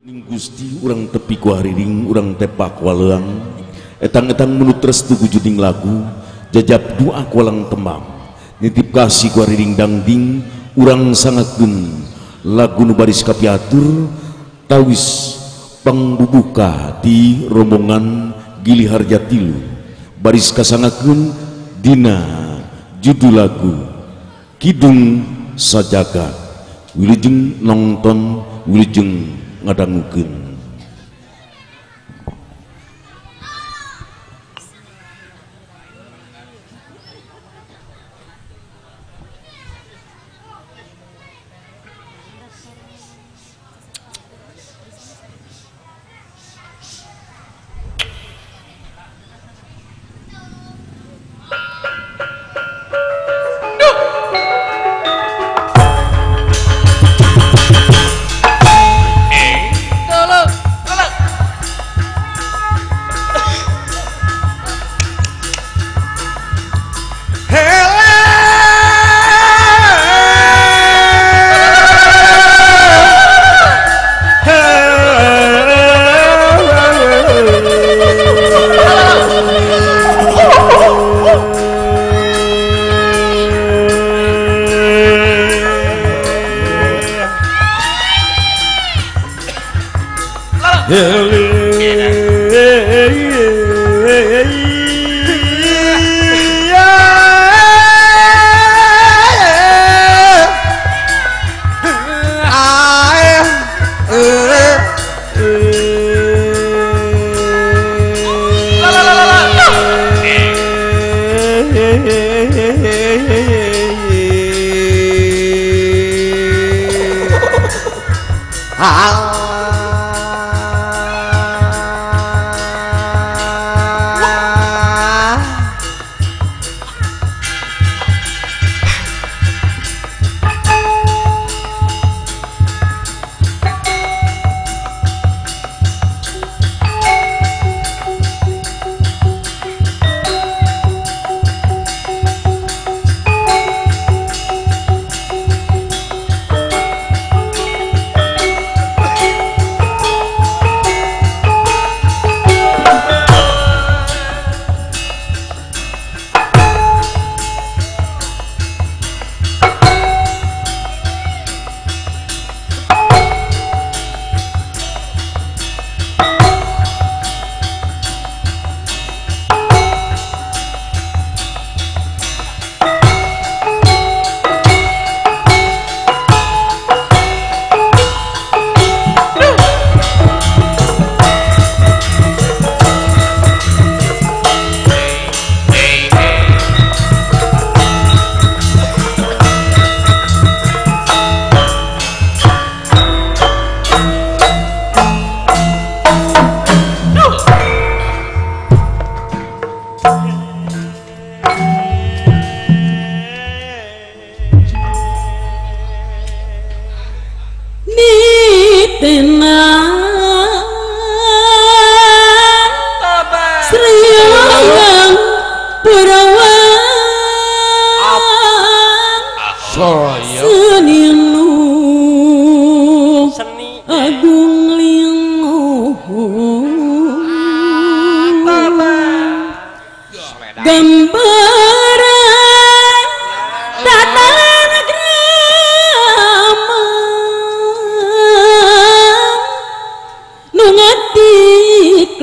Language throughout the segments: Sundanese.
Gusti urang tepi ku hariring urang tepak waleang etang-etang menut restu gujuding lagu jajab doa kualang tembang nitip kasih ku hariring dangding urang sangakeun lagu nu baris kapiatur tawis pangbubuka di rombongan Gili Harja Tilu baris kasangakeun dina judul lagu Kidung Sajagat. Wilujeng nonton, wilujeng ngadangukeun.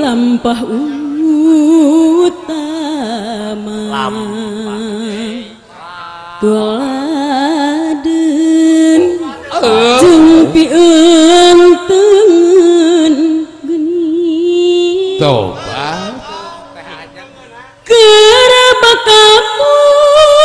Lampah utama Toladen jeung pieuntun geni tobat keur bakal pulang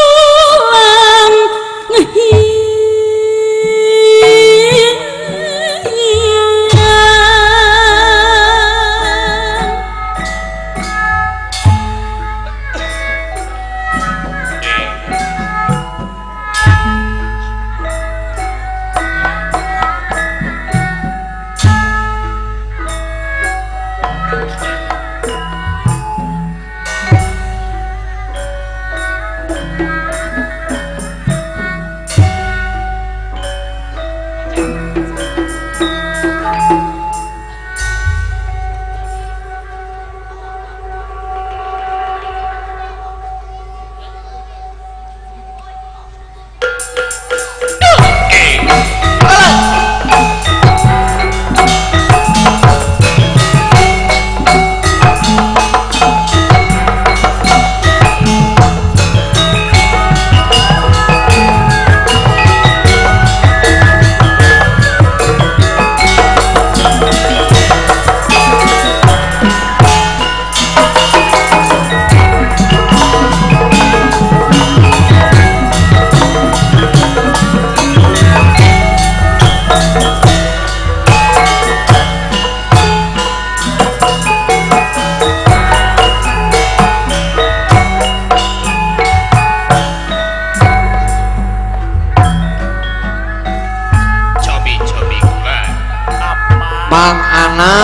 Mang Ana.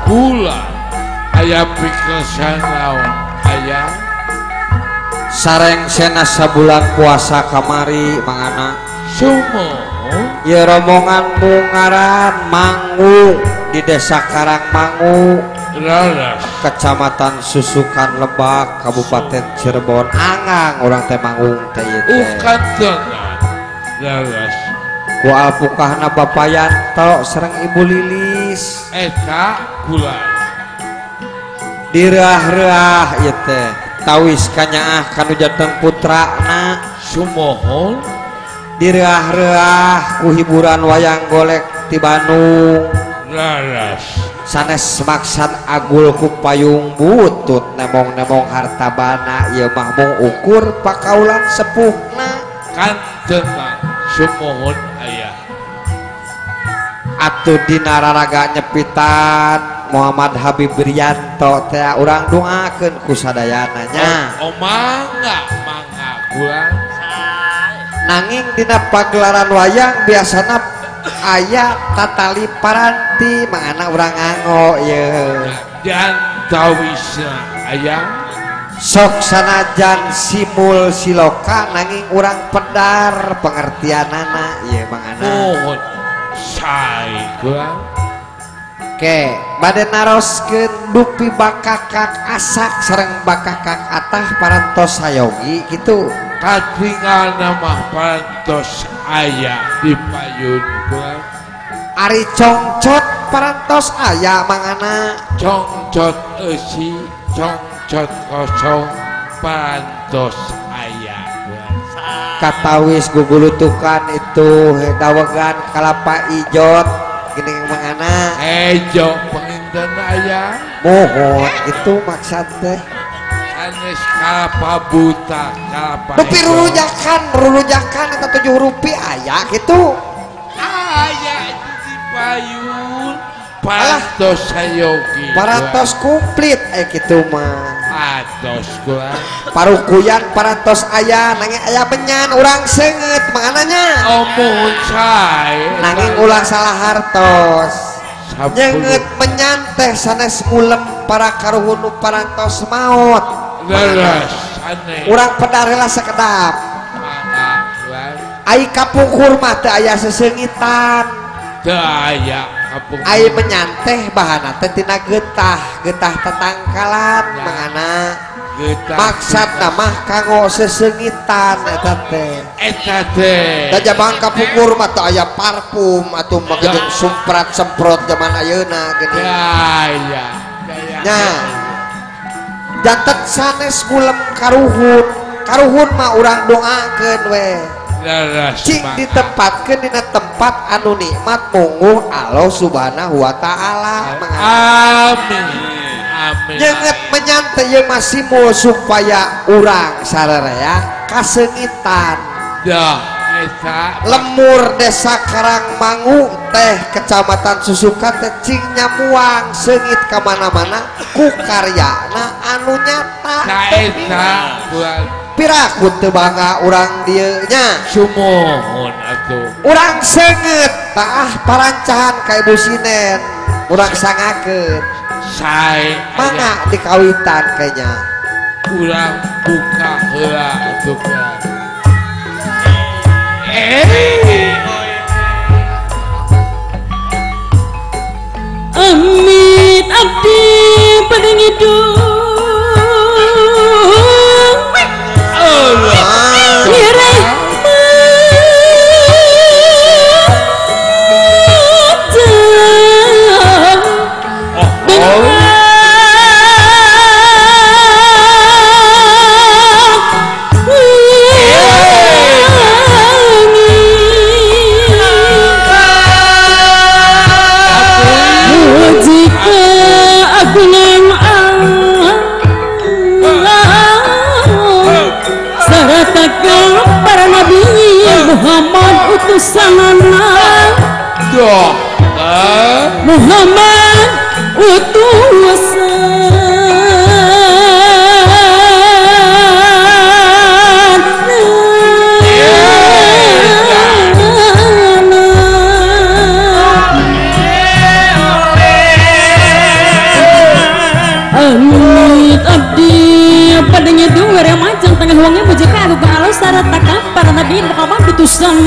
Kula aya pikesan naon aya? Sareng sena sabulan puasa kamari Mang Ana. Sumohon. Ieu rombongan Mungaran Mangu di Desa Karangmangu, Leres. Kecamatan Susukan Lebak, Kabupaten Cirebon. Angang urang teh manggung teh ieu teh. Kantenan. Leres. Ku alpukahna Bapak Yanto sareng Ibu Lilis. Eta kula. Direah-reah ieu teh. Tawis kanyaah kanu janten putrana. Sumohon. Direah-reah ku hiburan wayang golek ti Bandung. Leres. Sanes maksad agul ku payung butut nemong-nemong harta bana ieu mah mung ukur pakaulan sepuhna. Kantenan. Sumohon aya. Atuh dina raraga nyepitan Muhammad Habib Rianto teh urang doakeun ku sadayana nya. Oh, mangga mangga kula. Nanging dina pagelaran wayang biasana aya tatali paranti mangana urang nganggo ieu. Dan tawisna aya. Sok sanajan simul siloka nanging urang pedar pengertianana ieu mangana. Mohon sae kula. Oke, bade naroskeun dupi bakakak asak sareng bakakak atah parantos sayogi kitu. Katingalna mah parantos aya di payun kula. Ari congcot parantos aya mangana. Congcot eusi, congcot kosong parantos aya. Katawis gugulutukan itu dawegan kalapa ijot gini mangana. Ejo penginten aya. Mohon itu maksud teh. Sanes kalapa buta kalapa. Rupi rulujakan rulujakan eta 7 rupi aya gitu. Aya itu di payun parantos sayogi. Parantos komplit kitu mah. Atos kula. Parukuyan parantos aya nanging aya menyan urang seungeut mangananya. Oh mohon sae. Nanging ulah salah hartos. Nyeungeut menyan teh sanes ngulem para karuhun nu parantos maot. Leres sanes. Urang pedar heula sakedap. Mangga kula. Ai kapungkur mah teu aya seseungitan. Teu aya kapungkur. Ai menyan teh bahana teh tina getah, getah tetangkalan mangana. Maksudna mah kanggo seseungitan eta teh. Eta teh. Da jaman kapungkur mah teu aya parfum atuh make jeung sumprat semprot jaman ayeuna geuning. Ya ya. Nya. Janten sanes ngulem karuhun. Karuhun mah urang doakeun we. Cing ditempatkeun dina tempat anu nikmat mungguh Allah Subhanahu wa taala. Amin. Amin. Nyeungeut menyan teh ieu mah simul supaya urang sararea kaseungitan. Dah eta lemur Desa Karangmangu teh Kecamatan Susukan teh cing nyamuang seungit ka mana-mana ku karyana anu nyata. Eta piraku teu bangga urang dieu nya. Sumohon atuh. Urang seungeut taah parancahan ka Ibu Sinen urang sangakeun. Sae mangga dikawitan kayaknya. Urang buka heula atuh. Amit abdi padang hidung Muhammad utusanana Muhammad utusan Amit abdi padanya dua remajang tengah wangi mujika aku alus sarata para nabi Muhammad utusan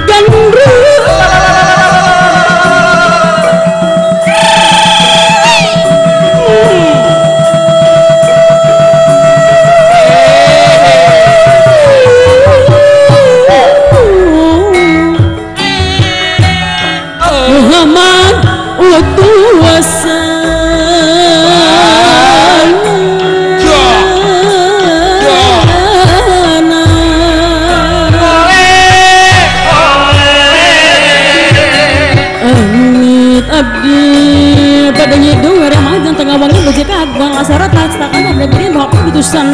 gandru Muhammad utusan Amit abdi padanya dua remajang tengah wangi bejeka agung asarat lastakan negeri Muhammad utusan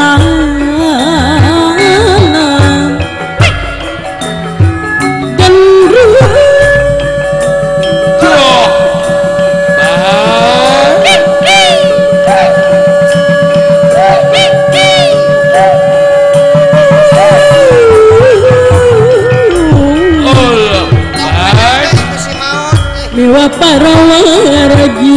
Mewa para wargi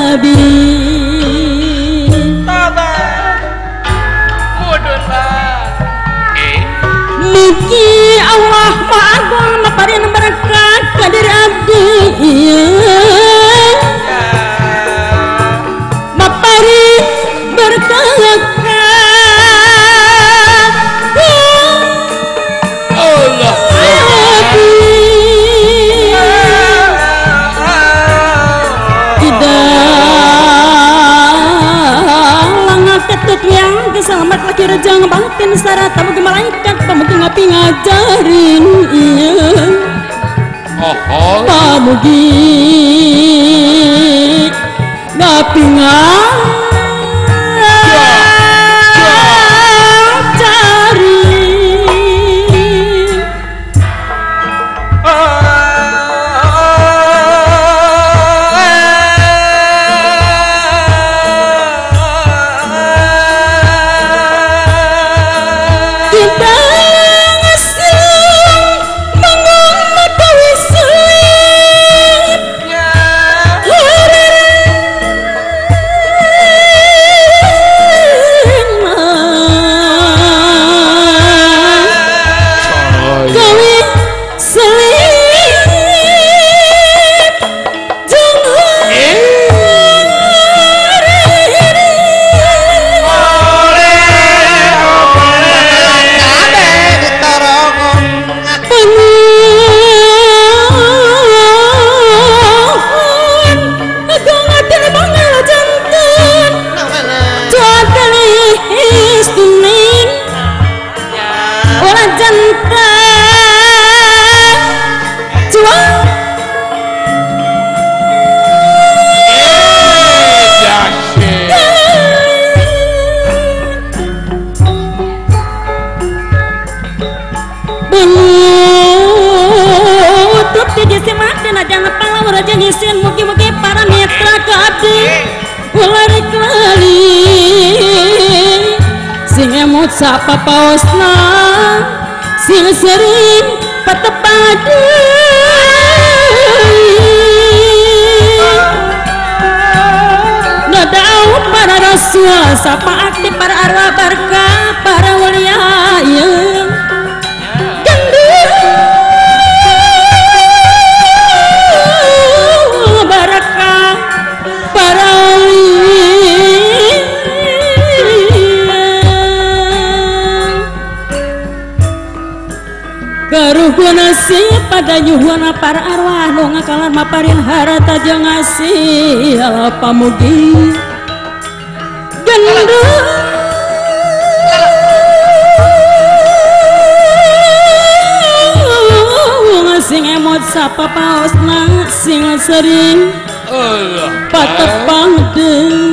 Nabi Mugi Allah Maha Agung maparin berkat kadir abdi maparin berkat Allah tidak langak ketut yang keselamat laki rejang batin sarata mugi malaikat pamugi ngapi ngajarin iya pamugi ngapi ngajarin. Mugi-mugi para mitra kabdi ular kelali sing emut sapa paosna sing sering patepade nadau para rasul sapa aktif para arwah barkah para walia karuhuna pada nyuhuna para arwah nu ngakalan maparin harta jeung ngasih pamugi gendut sing emot sapa paosna sing sering patepang deung.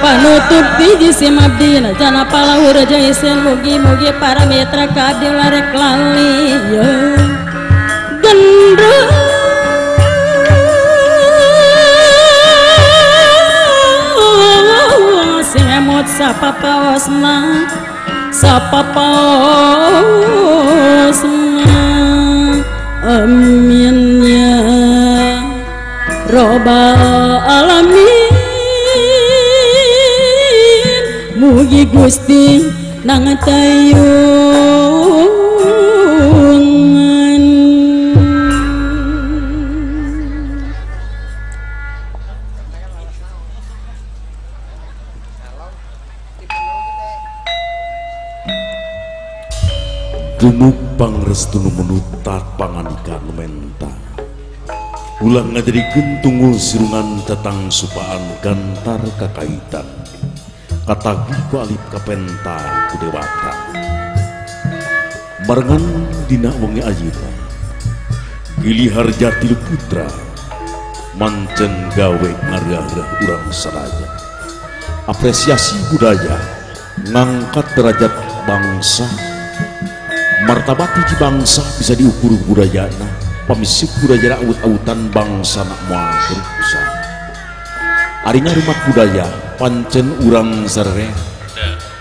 Panutup biji sim abdi Sajana palahur jaisin mugi-mugi para mitra kabdi larek lali gendrung sing emot sapapaosna sapapaosna amin ya robbal alamin mugi Gusti nang tayungan. Dumuk pangrestu nu menutat panganika nu menta ulah ngajadikeun tunggul sirungan tetang supaan gantar kakaitan katagih ku alif kapenta ku dewata barengan dina wengi ayeuna Gili Harja Tilu Putra mancen gawe ngareah-reah urang sadaya apresiasi budaya ngangkat derajat bangsa martabat hiji bangsa bisa diukur budayana pamisik budaya awut-awutan bangsa nak moal rusak arinya rumah budaya pancen urang sarere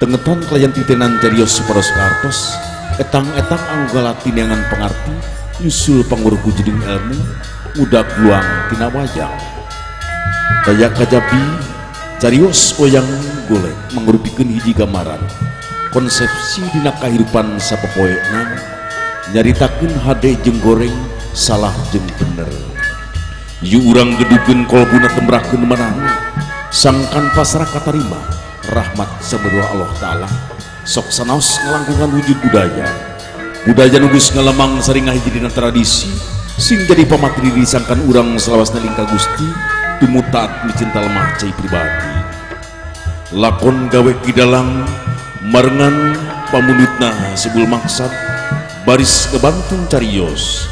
tengetan kelayan titenan carios supados kartos etang-etang anggala tinengan pangarti nyusul pangurku jeding ilmu mudak luang tina wayang kaya kajabi carios wayang golek mangrupikeun hiji gambaran konsepsi dina kahirupan sapopoena nyaritakeun hade jeung goreng salah jeung bener yu urang gedukeun kolbuna tembrahkeun manahna sangkan pasrah katarima rahmat samudra Allah Ta'ala sok sanaos ngalangkungan wujud budaya budaya nu geus ngalemang sering ngahiji dina tradisi sing jadi pamatri diri sangkan urang salawasna lingka Gusti tumut taat micinta lemah cai pribadi lakon gawe kidalang marengan pamundutna sebul maksad baris kebantun carios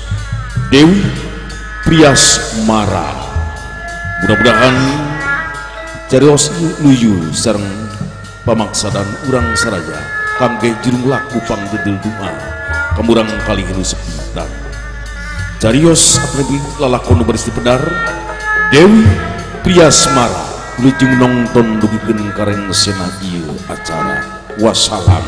Dewi Priasmara mudah-mudahan carios nuju sareng pamaksadan urang saraya kangge jurung laku pangdedel doa kamurang kali nu sepitan carios atrebi lalakon nu baris dipedar Dewi Priasmara lujeng nonton dugikeun karengsena ieu acara. Wassalam.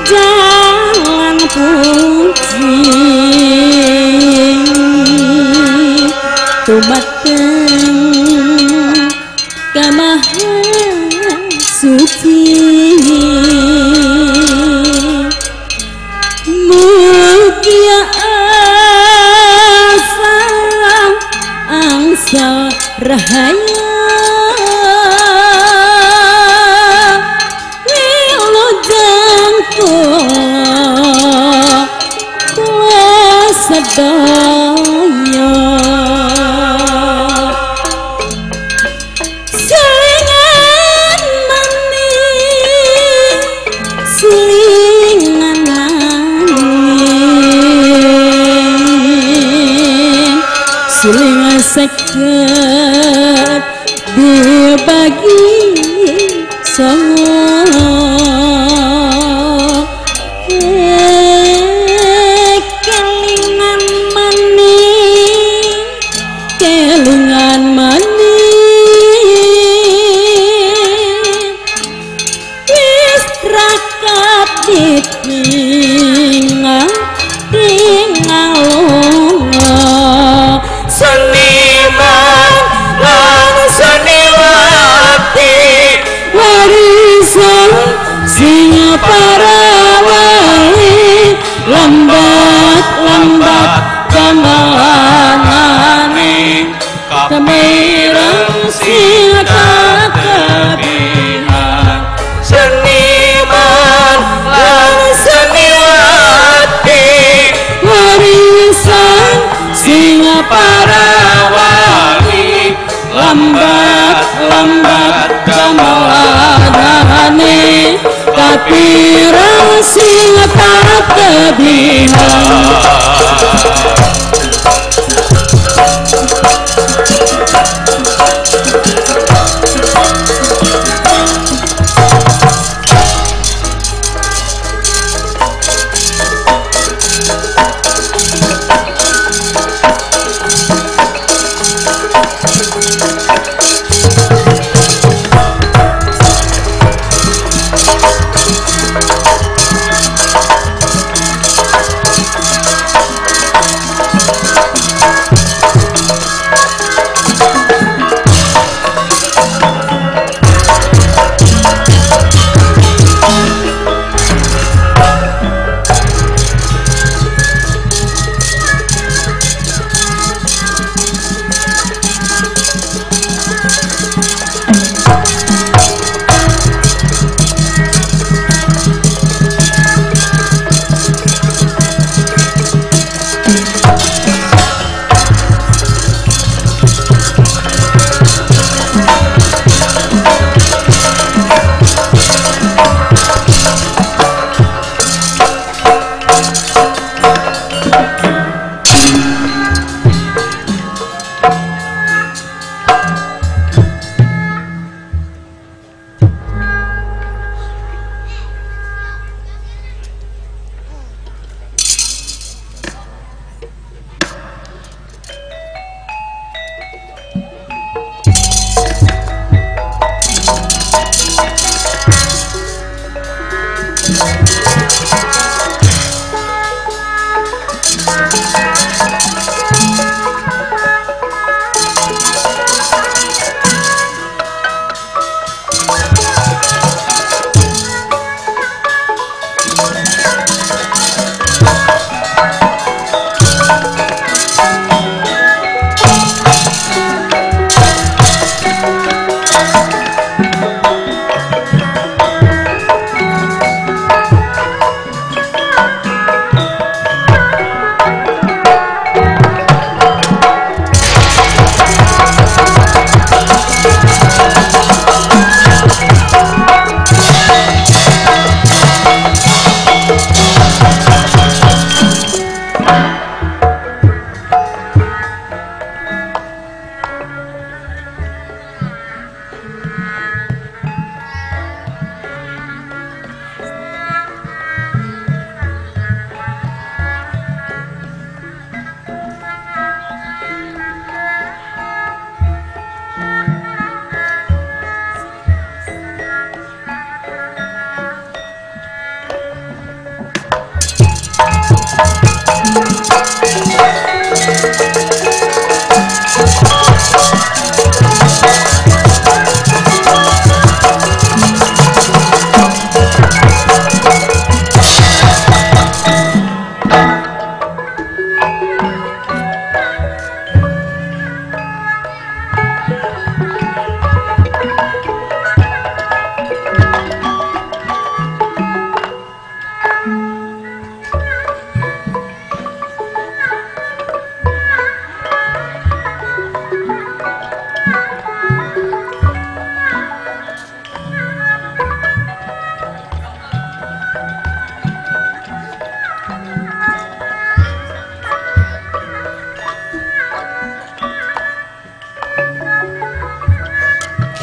Jalan puji tumateng ka Maha Suci mugia asa angsa rahayu sedaya selingan maning selingan maning selingan seket dibagi songo. Kelingan maning wis rakat ditinggal tinggal lunga seniman lan seniwati warisan sing para wali lambat lambat gamelanane kemireng sing katebihan seniman lan seniwati warisan sing para wali lambat lambat gamelanane kapireng sing katebihan.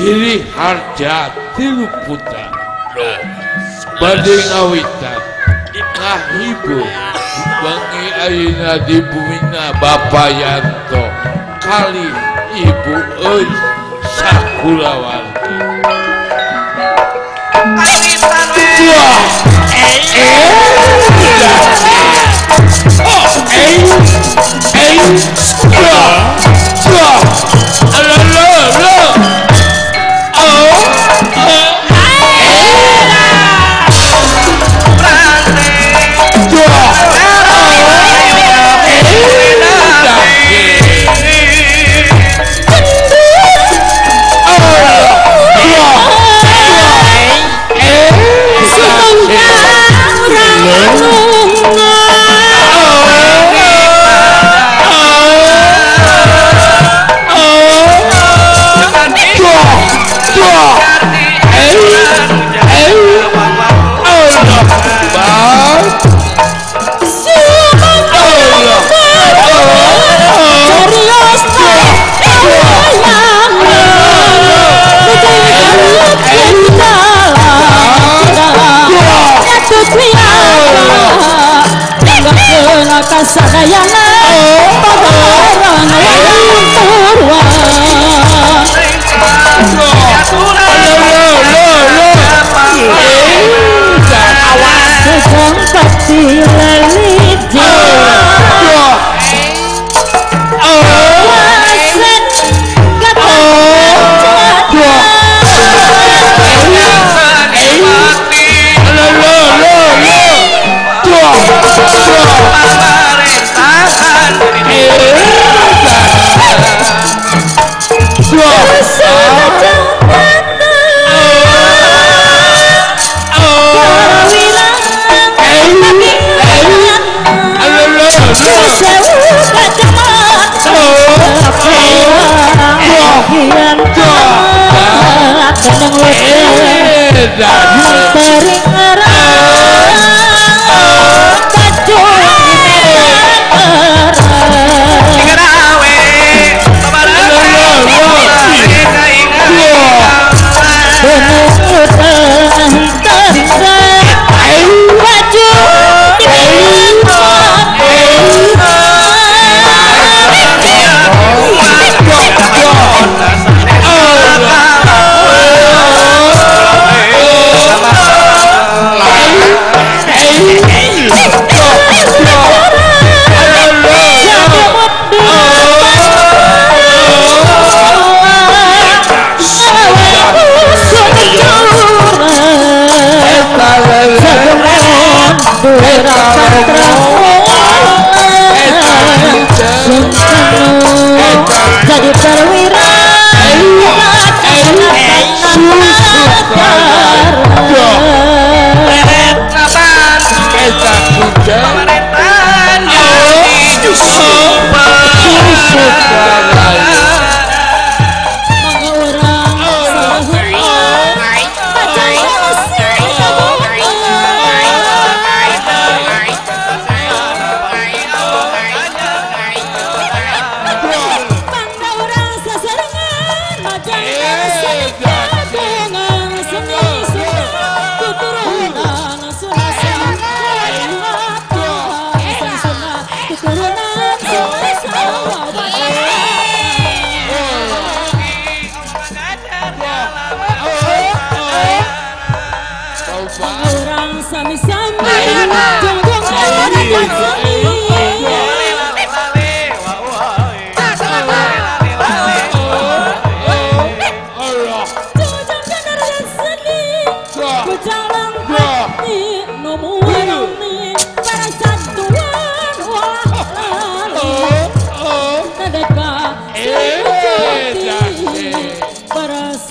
Giri Harja tilu putra bade ngawitan ngahibur bengi ayeuna di bumina Bapak Yanto kali Ibu Euy sakulawargi. Kasadayana pagarang wayang purwa sejang pati lelit wasen jadi perwira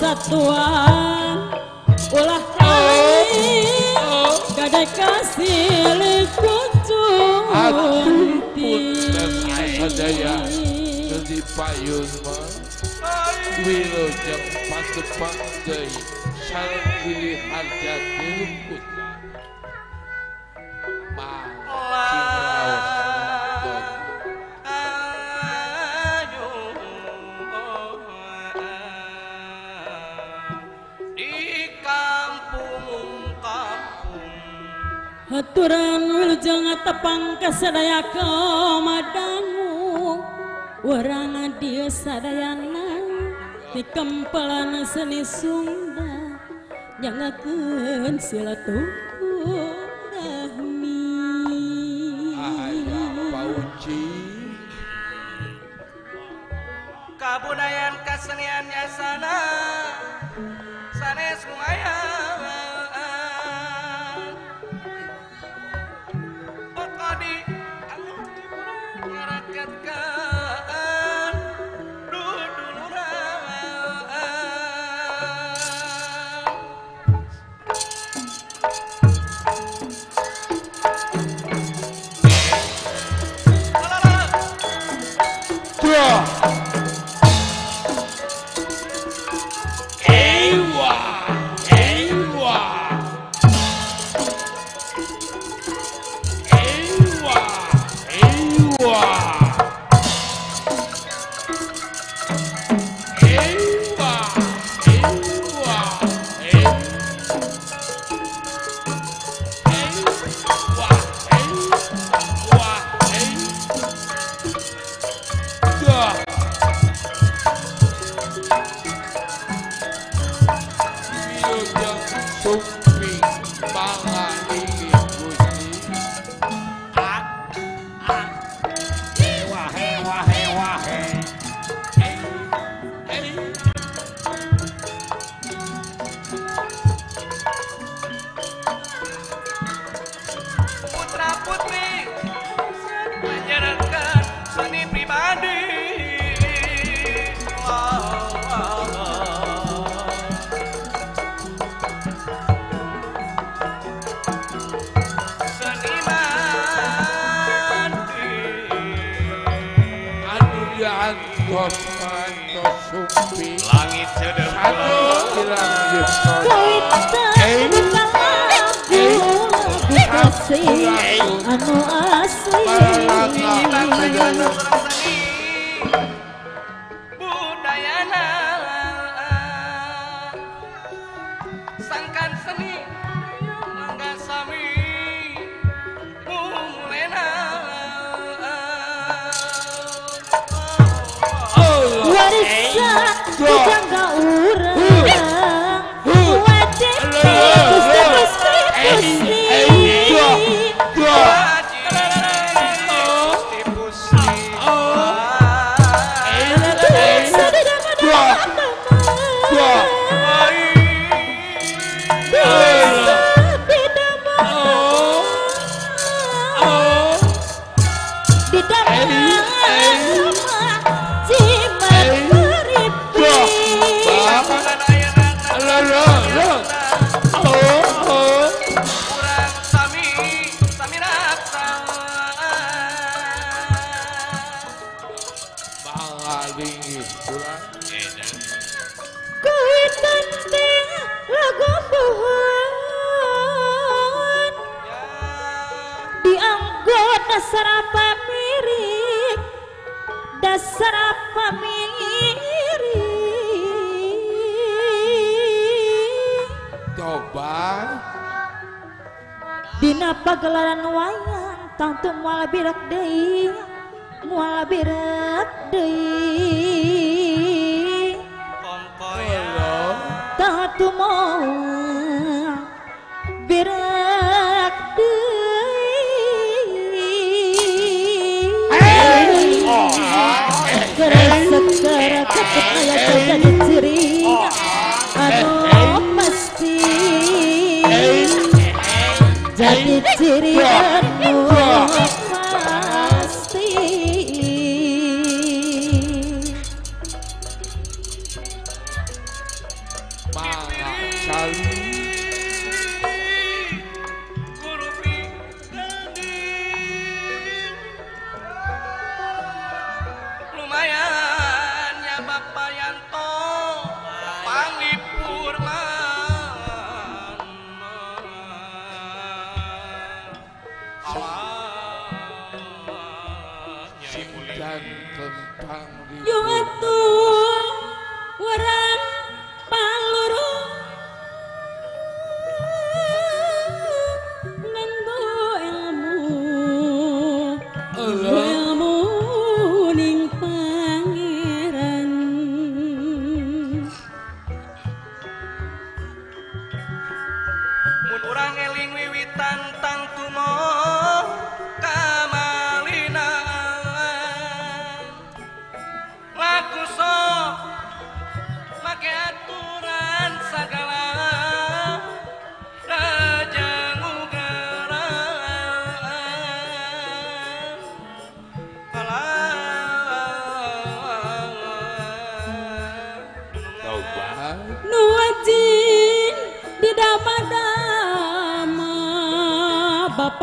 persatuan ulah lali gadai kasih kucunti sadaya di payun mah wilujeng patepang deui sareng Giri Harja tilu putra mah Aturan wilujeng tepang kasadaya kamadangu warang dieu sadayana di kempelan seni Sunda nyangakeun silaturahmi. Aya pauci kabudayan kasenian yasana sanes lumayan pokodi ngaraketkeun duduluran. Ewa, ewa, ewa, ewa, ewa, ewa, ewa, ewa, ewa. Sumping mangalingi Gusti. Hewa hewa hewa he. Putra putri menyeretkan seni pribadi. Langit sedang anu asli budayana sangkan seni mangga sami mulena warisan pujangga urang wajib gusti gusti gusti. Dasar apa mirik, dasar apa mirik. Coba dina pagelaran wayang tangtu moal birak deui, moal birak deui. Tangtu moal birak deui. Jadi ciri anu pasti, jadi ciri anu pasti. Lumayan ya Bapak Yanto panglipur atuh warang paluru ngendur.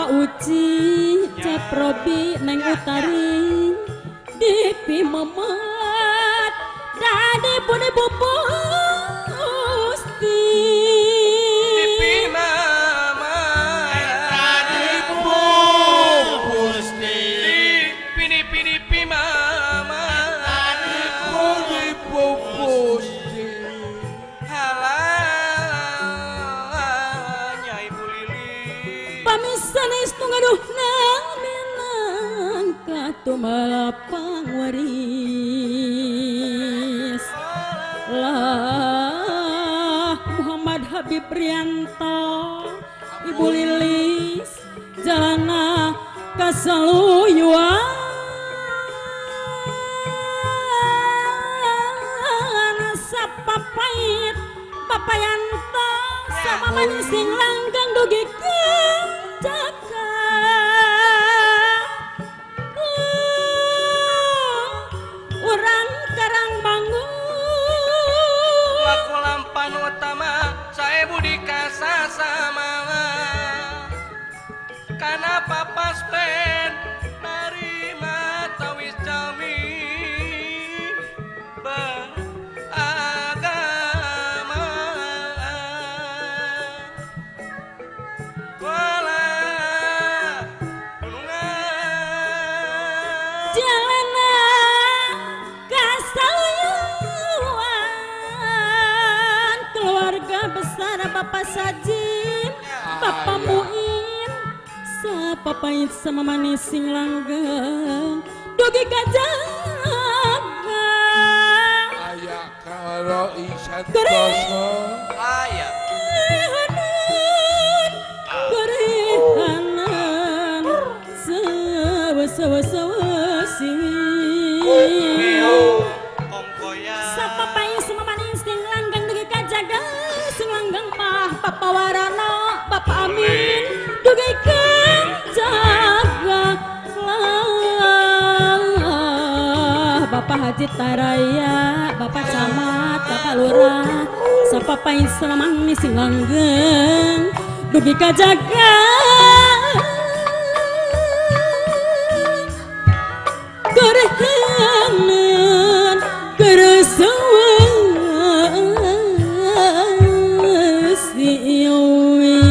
Bapak Uci, Cep Robi, Neng Utari, Dipi Mamat, Dade Budi Pusti. Dipi Mamat, Dade Pusti. Dipi Dipi Mamat, Dade Budi Pusti. Halanya Ibu Lili. Pamisanes tungaduh nang minangka tumalapang waris. Lah Muhammad Habib Rianto, Ibu Lilis, jalana kasaluyuan sapapait Papayanto sama manis sing langgang dugi jaga urang karang bangun laku lampan utama saya budi kasasama kana papas pen narima tawis jami beragama wala gunungan jalana kasaluyuan keluarga besar Bapak Sajim, Bapak Muin, sapapait sama manis sing langgeng dugi kajaga aya karo isantoso aya Korehanan sawa sawa sawa si sapapait sama manis sing langgeng dugi kajaga sing langgeng mah Bapak Warano, Bapak Amin dugi kajaga lah Bapak Haji Taraya, Bapak Camat, Bapak Lurah, sapapait sama manis sing langgeng dugi kajaga korehanan keresawan siwi.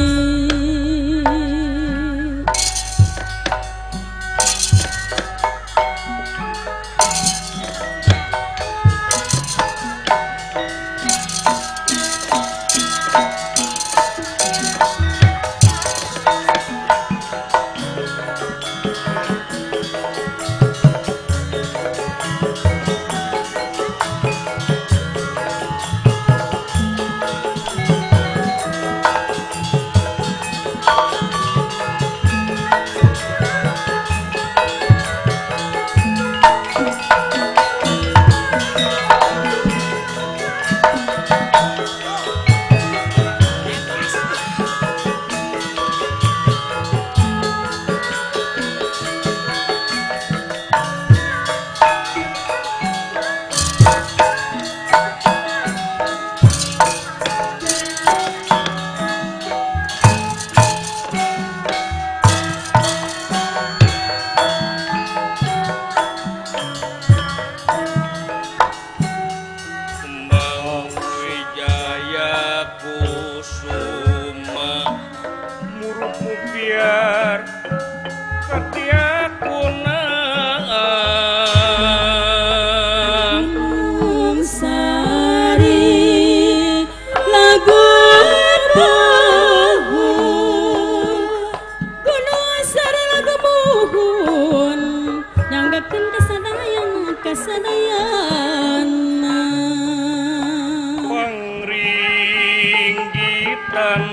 Pangringgitan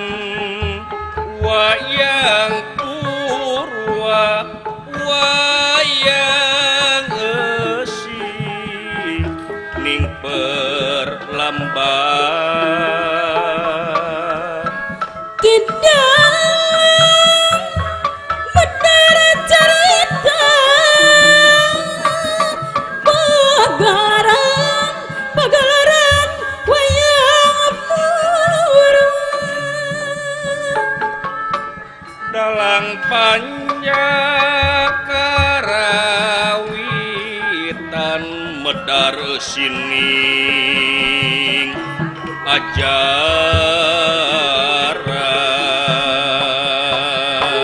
wayang purwa wayang esi ning perlamban kidang bener cerita pagelaran pagelaran wayang purwa dalam Sumedar sining ajaran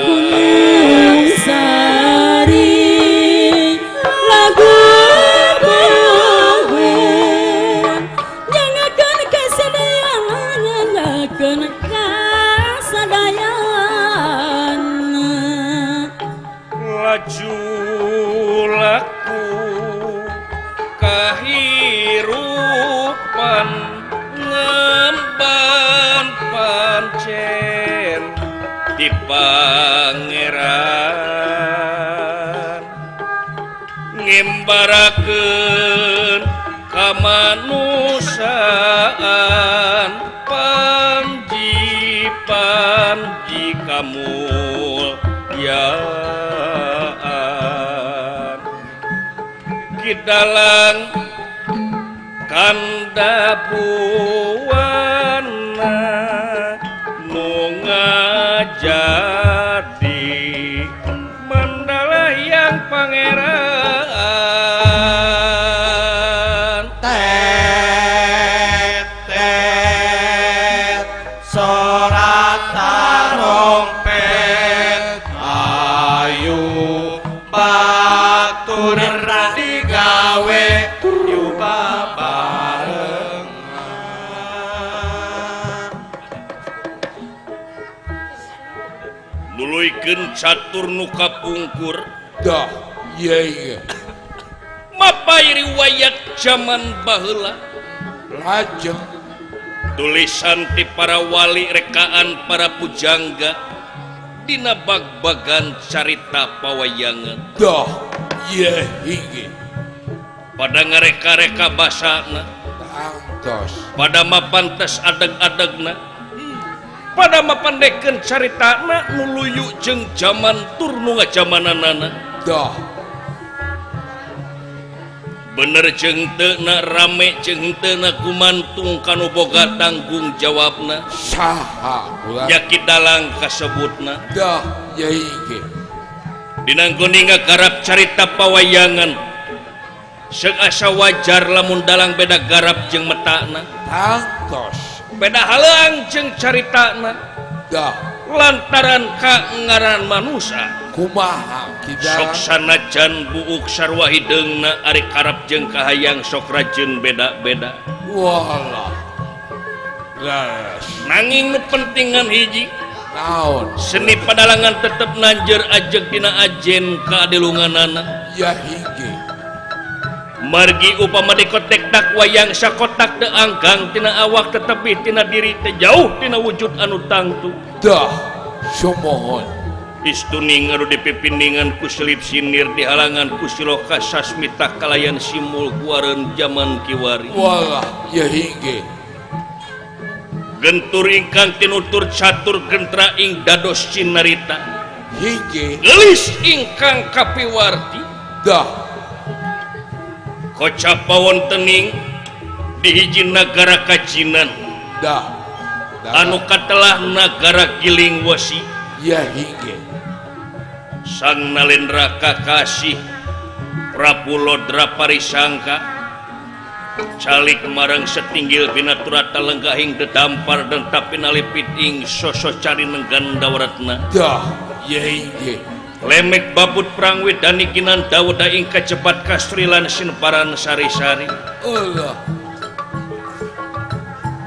Gunung Sari lagu bawe nyangakeun kasadayana nyangakeun kasadayana laju laku kahirupan ngemban pancen di pangeran ngembarakeun kamanusiaan panji panji kamulyaan kidalang kanda buwana nu ngajadi mandala yang pangeran tet tet sorat tarompet ayu batur digawe yuba barengan nuluykeun catur nu kapungkur dah ye mapai riwayat zaman baheula lajeng tulisan ti para wali rekaan para pujangga dina bag-bagan carita pawayangan dah ye hinggi pada ngareka-reka basana tangtos pada mapantes adeg-adegna pada mapandekeun caritana nu luyu jeung jaman tur nu ngajamananana dah bener jeung teu na rame jeung teu na gumantung kanu boga tanggung jawabna saha ulah nya kidalang kasebutna dah ye hinggi dina ngeuning garap carita pawayangan seung asa wajar lamun dalang beda garap jeung metana tangtos beda halang jeung caritana dah lantaran ka ngaran manusia kumaha sok sanajan buuk sarwa hideungna ari karep jeung kahayang sok rajin beda-beda walah leres nanging nu pentingan hiji naon seni padalangan tetep nanjer ajeg dina ajen kaadilunganana ya hinggi margi upama dikotek tak wayang sakotak teu anggang tina awak tetepi tina diri teu jauh tina wujud anu tangtu dah sumohon istuning anu dipipiningan ku selip sinir dihalangan ku siloka sasmita kalayan simul kuareun jaman kiwari walah ya hinggi gentur ingkang tinutur catur gentra ing dados cinarita hinggi geulis ingkang kapiwarti dah kocap pawontening di hiji nagara kajinan dah anu katelah nagara Giling Wesi ya hinggi Sang Nalendra kakasih Prabu Lodra Parisangka calik marang setinggil binaturata lenggahing dedampar dan tapinalipit ing sosok cari nenggan dawaratna dah ya hinggi lemek babut perang wedani kinan dawuda ing kacepat kastrilan sinparan sari-sari Allah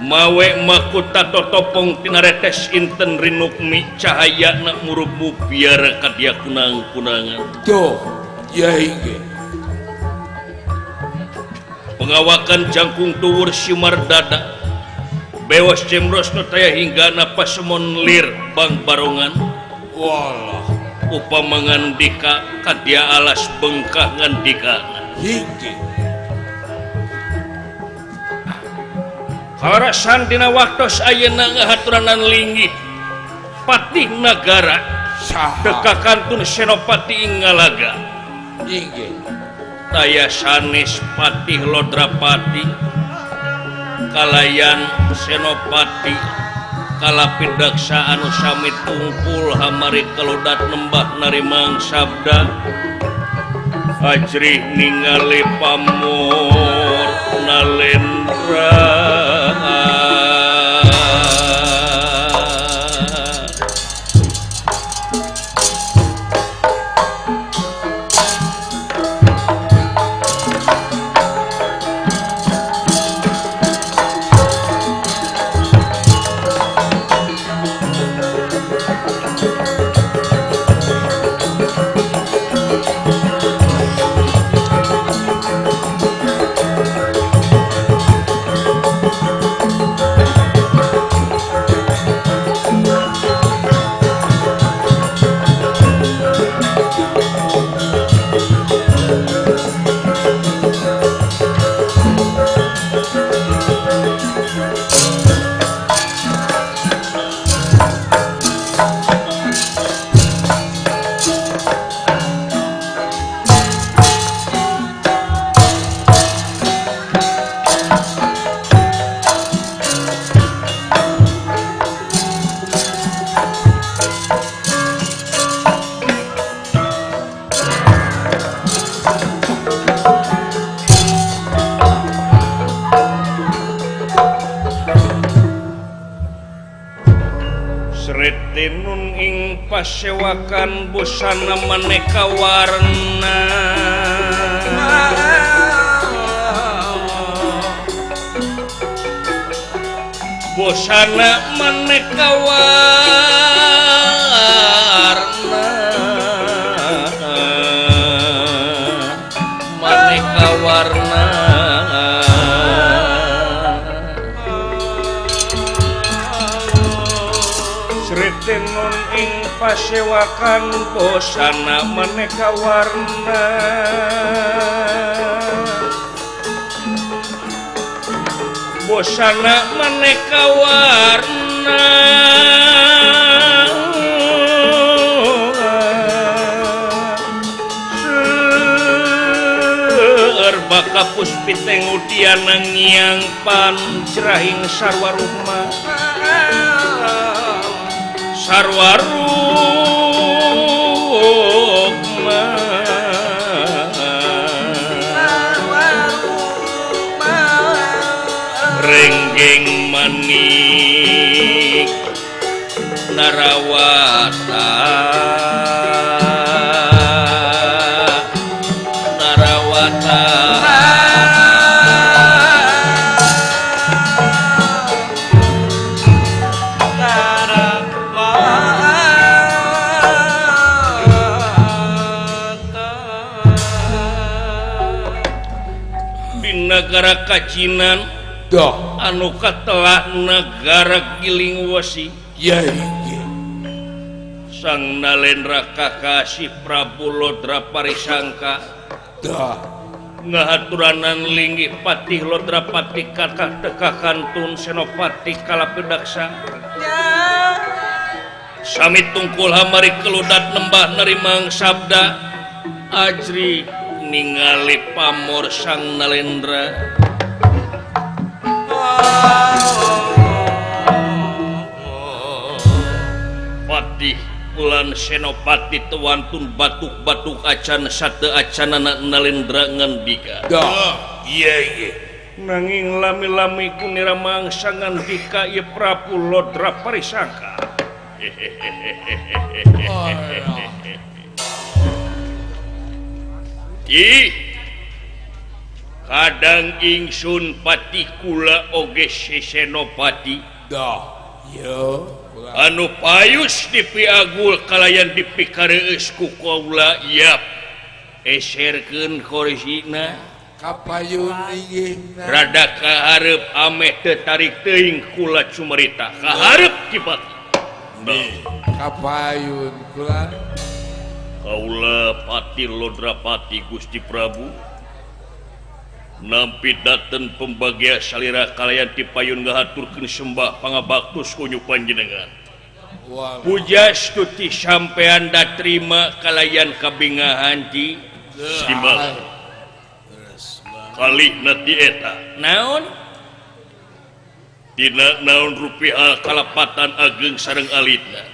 mawe makuta totopong tinaretes inten rinukmi cahaya nak murubmu biar kadia kunang-kunangan tuh ya hinggi pengawakan jangkung dhuwur simar dada bewas jemros nu taya hingga napasemon lir bang barongan walah upama ngandika kadia alas bengkah ngandika hinggi karasan dina waktos ayeuna ngahaturanan linggih patih nagara teka kantun senopati ing ngalaga inggih taya sanes patih Lodrapati kalayan senopati kalapidaksa anu sami tungkul hamari kelodat nembah narimang sabda Ajrih ningali pamor Nalendra. Tenun ing pasewakan busana maneka warna, busana maneka warna, maneka warna. Tenun ing pasewakan busana maneka warna, busana maneka warna. Seueur baka puspiteng udiana ngiang panjrahing sarwa rukma, sarwa rukma. Renggeng manik narawata, narawata. Negara Kacinan Dah. Anu katelah negara Gilingwesi. Ya inggih. Sang Nalendra kakasih Prabu Lodra Parisangka. Dah. Ngahaturanan linggih Patih Lodra Pati kakah teka kantun Senopati Kalapidaksa. Sami tungkul hamari keludat nembah nerimang sabda ajri ningali pamor Sang Nalendra. Patih ulan Senopati tewantun batuk-batuk acan sate acanana Nalendra ngandika. Dah, iya iya. Nanging lami-lami kunira mangsa ngandika ieu Prabu Lodra Parisangka. Ih, kadang ingsun patih kula oge Senopati. Dah, yo. Anu payus dipiagul kalayan dipikareus ku kaula yap. Eserkeun korsina kapayun inggihna. Rada kahareup ameh teu tarik teuing kula cumarita. Kahareup Ki Pati. Kapayun kula. Kaula Pati Lodrapati Gusti Prabu nampi daten pembagia salira kalayan tipayun ngahaturkeun sembah pangabaktos kunyu panjenengan. Puja stuti sampean da terima kalayan kabingahan ti simbah. Kalihna ti eta naon? Dina naon rupiah kalapatan ageng sareng alitna.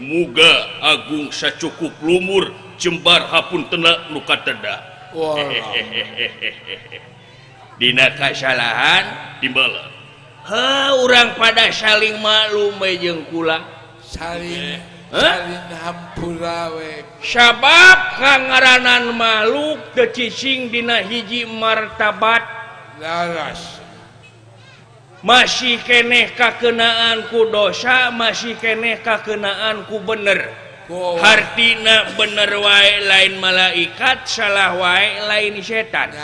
Muga agung sacukup lumur jembar hapuntena nu kateda. Dina kasalahan timbalan. Ha urang pada saling maklum we jeung kula. Saling saling hampura we. Sabab kangaranan makhluk teu cicing dina hiji martabat. Laras. Masih keneh kakenaan ku dosa, masih keneh kakenaan ku bener. Hartina bener wae lain malaikat, salah wae lain setan.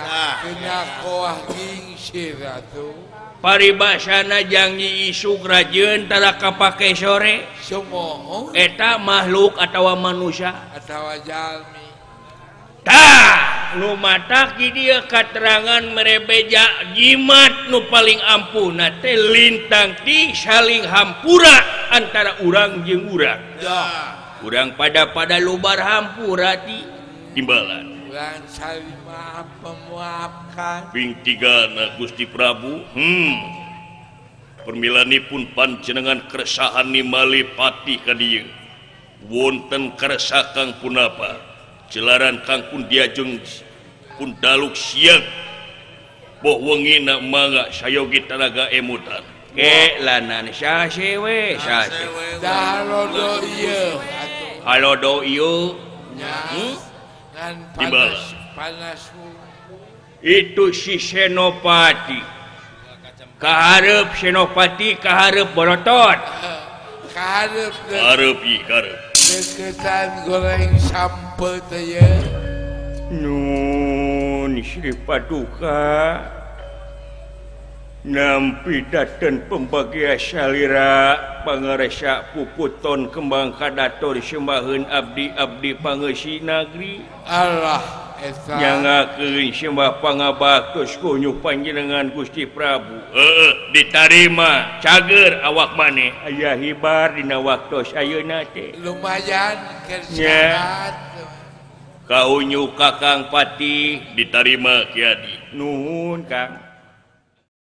Paribasana jangi isuk rajin tara kapake sore. Eta makhluk atawa manusia atawa jalmi. Tah nu matak di dieu katerangan merebeja jimat nu paling ampuhna teh lintang ti saling hampura antara urang jeung urang. Urang pada lubar hampura ti timbalan. Urang saling maaf memaafkan. Ping tigana Gusti Prabu. Permilanipun panjenengan keresahan nimali pati ka dieu. Wonten keresa kang punapa? Jelaran kangkun diajeng pun daluk siang boh wengina mangga sayogi tanaga emutan ke lanan sasewe sase halodo ieu halodo ieu ngan panas panas itu si Senopati kahareup Senopati kahareup borotot kahareup kahareup ieu kahareup deketan goreng sampe teh ye. Nun Sri Paduka nampi daten pembagia salira pangaresa puputon kembang kadator sembaheun abdi-abdi pangeusi nagri. Allah eta nyangakeun sembah pangabaktos kunyu panjenengan Gusti Prabu. Heeh ditarima cager awak maneh aya hibar dina waktos ayeuna teh. Lumayan kerjaan. Kaunyu Kakang Pati ditarima Ki Adi. Nuhun Kang.